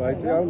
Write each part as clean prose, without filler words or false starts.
Reit iawn.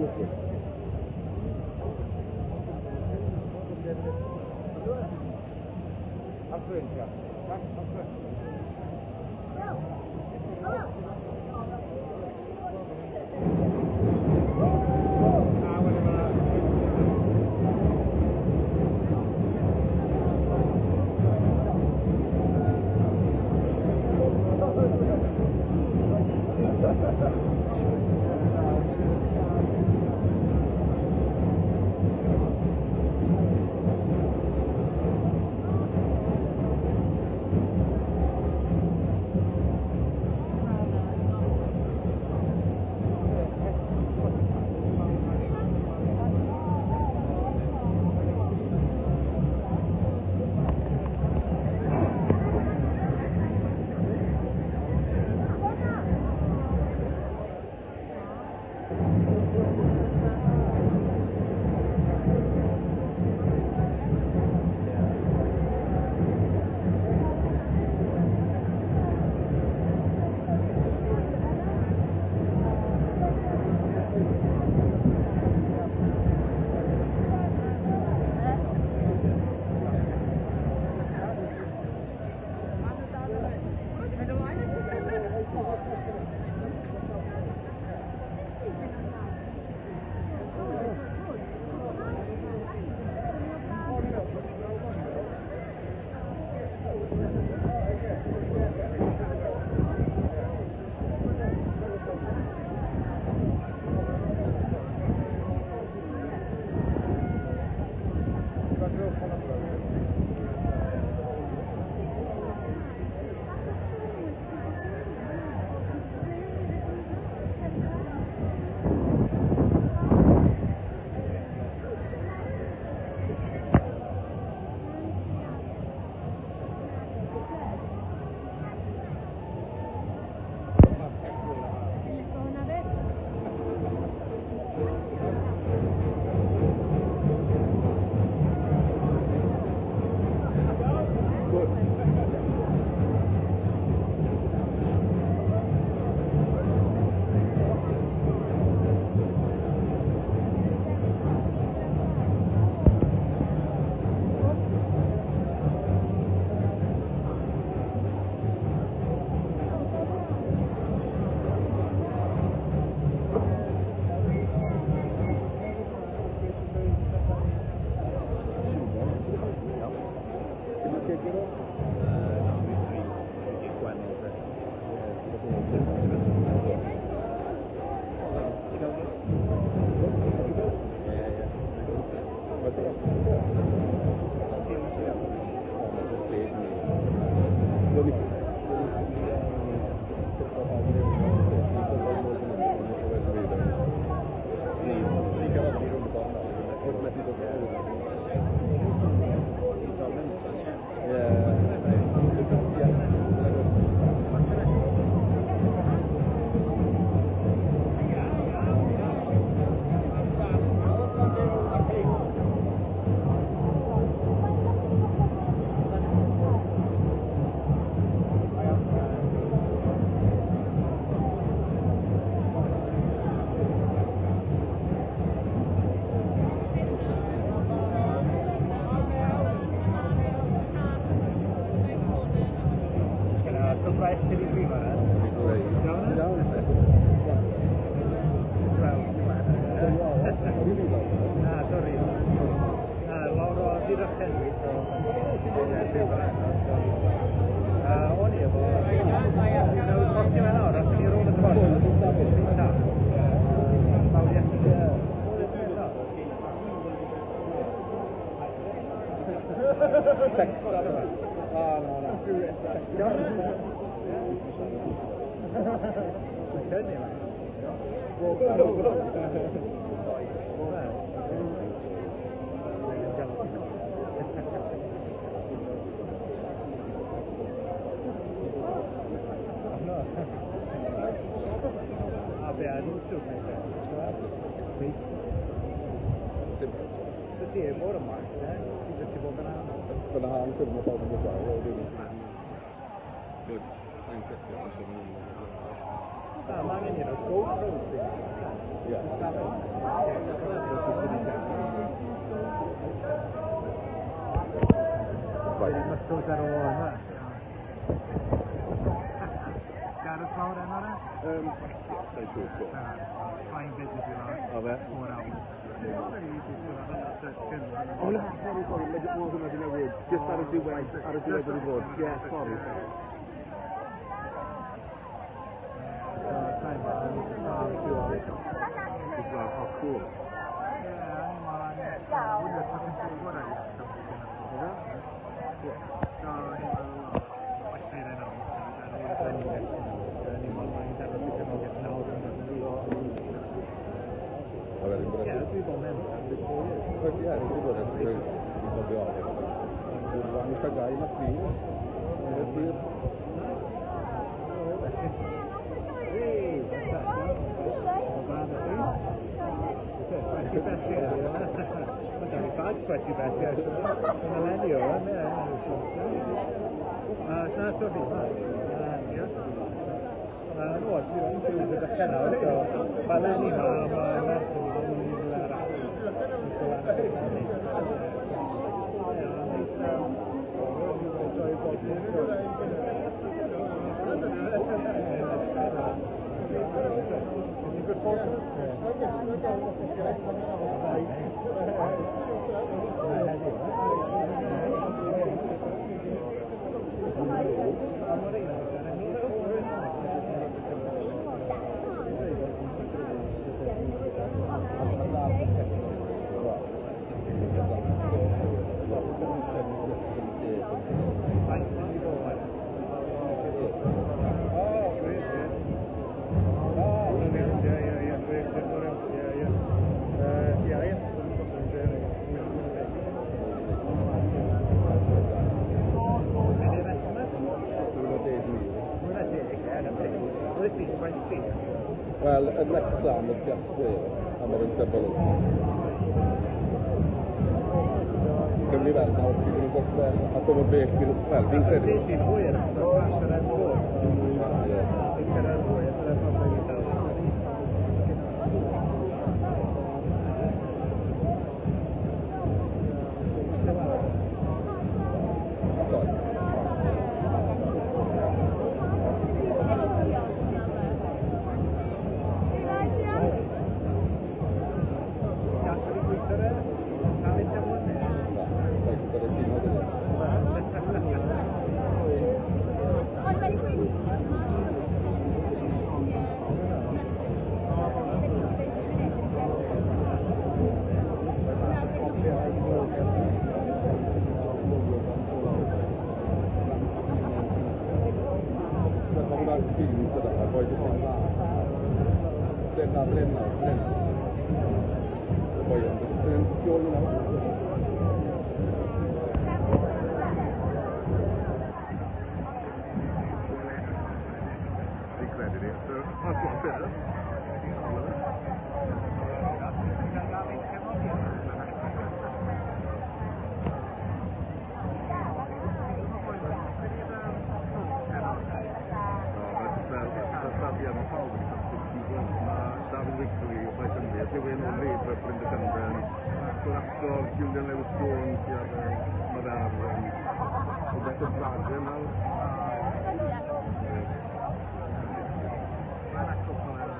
Na, mae angen un o'r GoPro things. Ie. Right. Muscles ar ôl yma. Ti aros lawr heno 'na? Sa'n siŵr. Sa'n aros lawr. Flying busy dwi lawr. O fe? 4 hours. O na, sorry, sorry, mae hwnna di newid. Just ar y diwedd wedi bod. Yeah, sorry. So, sa'n ma, just barbecue on it. Just like, oh, cool. Yeah, hwnna tro cyntaf i fod ar Yes Cymru gyda. So, o'n i'n meddwl, o, well wneud e'n awr, ar ôl y brenhines, o'n i'n meddwl, mae'n dangos i cefnogaeth nawr yn dod yn A wedyn bod Ie, dwi bod mewn am 4 years. Ie, ti wedi bod ers dwi'n cofio. Dwi'n rhan eitha gau mas fi. Ti'n hir. Hey, Sweaty Betty, yeah. Mae'n bad Sweaty Betty, actually. Yn eleni o, ie. Na, so fi, ma. Ie, so fi. No, dwi'n byw gyda Cenel, so mae eleni ma, mae merch yn mynd i rhywle arall. Ie, neis, enjoy bob dim. Is it good photos? Faint sydd wedi bod? Oh, great, yeah. Oh, brilliant, yeah, great, yeah. Yeah. Any estimate? Mwy na 10, ie, na 10. Wel, i 20. Wel, yn Wrexham, y tua 6, a mae'n double. Gymru fel nawr, fi'n mynd gorffen, a bod mor bell, wel, fi'n credu. Beth sy'n hwyr, so crash yr M4, Ie. Sy'n cyrraedd hwyr, byddai'n probably yn dal. Sorry. Ti actually gweithio re? Talu ti am hwn neu? Na, sorry, sorry, dim o ddyn. Ond mae'n gweud. Mae hwnna'n ffilm gyda, a boi jyst yn Bren na, bren na, bren. Y boi yn bren tu ôl nhw nawr. Fi'n credu ni. O, ti'n fair enough. O, mae jyst fel, fel mae pawb wedi cael 50 mlynedd. Mae David Wigley o Plaid Cymru, a rhywun o'r Labour, Brenda Cymru, o'r actor Julian Lewis Jones, sydd ar, mae fe ar, rhywbeth y Dragon nawr. Ie. Mae'n cwpl ar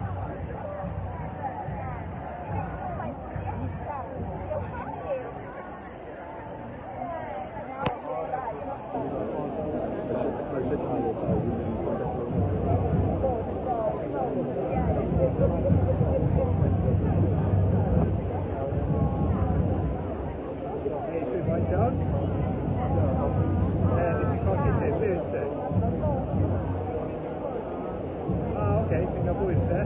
Mae eisiau cael o pawb i mynd i contact. Hey, shwt faint iawn? Nes i colli ti, ble wyt ti? Ah, oce, okay, ti'n cael bwyd te?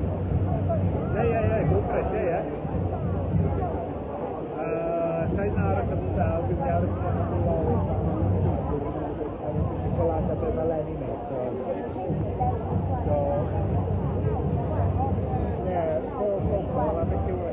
Ie, go for it, ie. Sa'n aros am spel, dwi'n mynd i aros am lorry. Gwlad a be mae Lenny wneud, so. So, yeah, phone call, a beth yw e?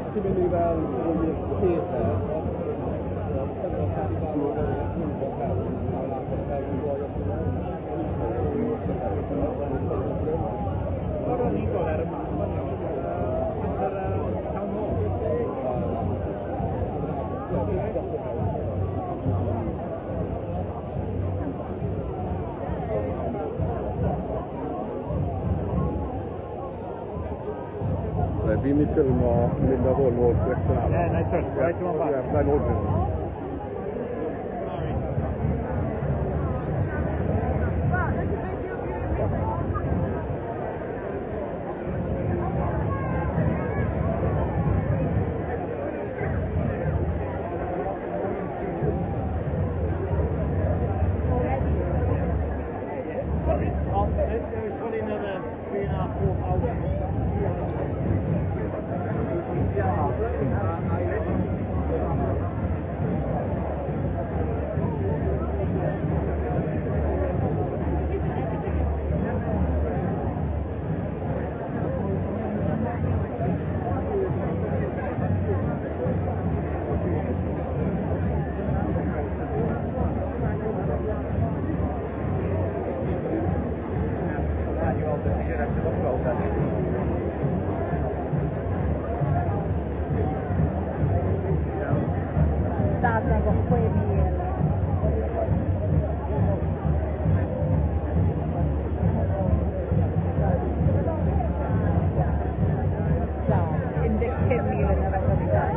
Os ti'n mynd i fel mwy pethau, Fi'n mynd i ffilmo mynd â fo nôl direction arall. Yeah, nice one. Right, you want back? Yeah, byddai'n ôl fan hyn. Well, there's a video of you and me. Sorry, there's probably another 3,500, 4,000. Dad efo 6,000. Dad, 15,000 yn yr efo fi dau.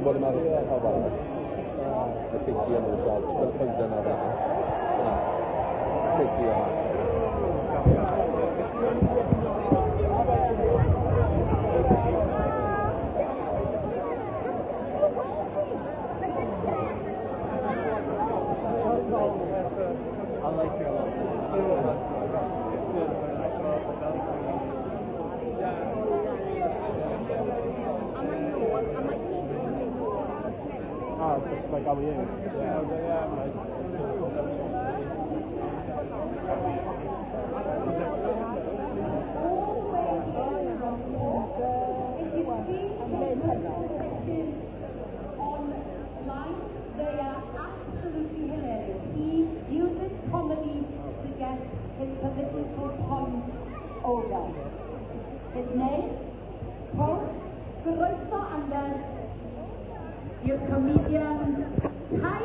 Ti'n gwybod le mae'r tafarn yna? Y cegi yna, ti'n gweld y coeden yna fan'na? Fan'na. Cegi yna. I like your A mae nôl, a mae hyd yn cymryd nôl. Ah, just like, how are you? Yeah, I was like, yeah, I'm right. All the way here from Cork. If you've seen his political sketches online, they are absolutely hilarious. He uses comedy to get his political points over. His name, quote, "Groeso anferth i'r comedian Tai.